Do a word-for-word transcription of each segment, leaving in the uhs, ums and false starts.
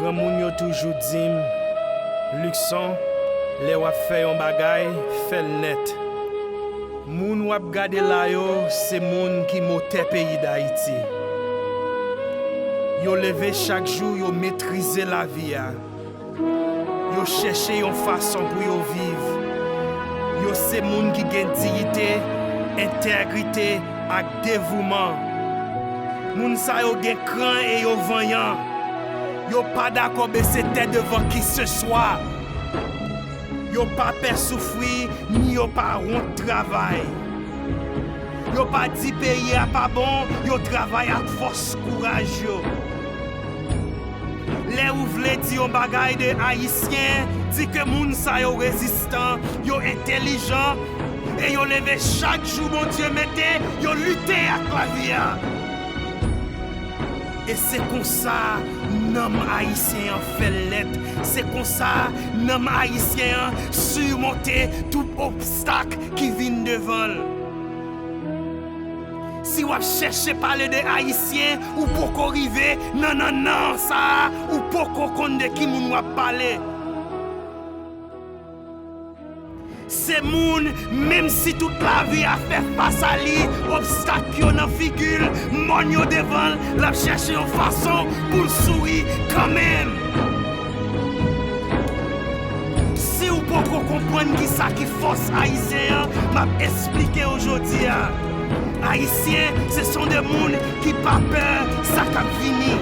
Granmoun yo toujou di m, Luckson, lè w ap fè yon bagay, fè l nèt. Moun w ap gade la yo, se moun ki motè peyi Dayiti. Yo leve chak jou, yo metrize lavi a. Yo chèche yon fason pou yo viv. Yo se moun ki gen diyite, entègrite ak devouman. Moun sa yo gen kran e yo vanyan. Yo pa dakò bese tèt devan kiseswa. Yo pa pè soufri, ni yo pa wont travay. Yo pa di peyi a pa bon, yo travay ak fòs kouraj yo. Lè ou vle di yon bagay de Ayisyen, di ke moun sa yo rezistan, yo entèlijan, e yo leve chak jou Bondye mete, yo lite ak lavi a. E se konsa nanm ayisyen an fè l nèt. Se konsa nanm ayisyen an simonte tout obstak ki vin devan l. Si w ap chèche pale de Ayisyen, ou poko rive nan nannan sa a, ou poko konn de ki moun w ap pale. Se moun, menm si tout lavi a fè fas a li, obstak yo nan figi l, mòn yo devan l, l ap chèche yon fason pou l souri kanmenm. Si w poko konprann kisa ki fòs ayisyen an, m ap esplike w jodi a. Ayisyen, se son de moun ki pa pè sa k ap vini,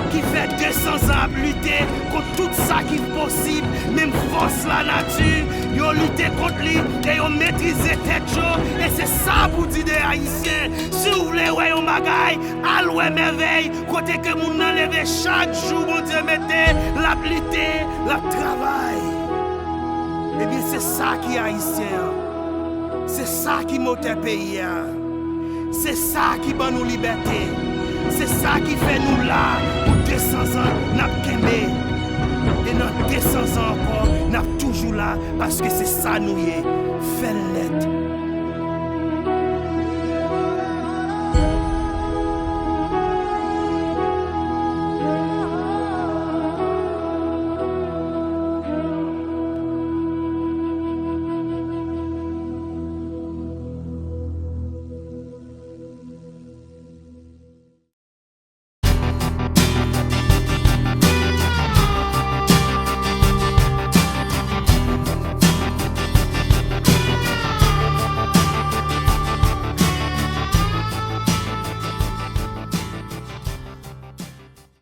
ki fè de san zan ap lite kont tout sa ki posib, menm fòs lanati, yo lite kont li e yo metrize tèt yo, e se sa pou di de Ayisyen. Si w vle wè yon bagay, al wè mèvèy, kote ke moun nan leve chak jou Bondye mete, l ap lite, l ap travay. Ebyen, se sa ki Ayisyen an. Se sa ki motè peyi a. Se sa ki ban nou libète. Se sa ki fè nou la pou de san zan n ap kenbe. E nan de san zan ankò, n ap toujou la, paske se sa nou ye. Fè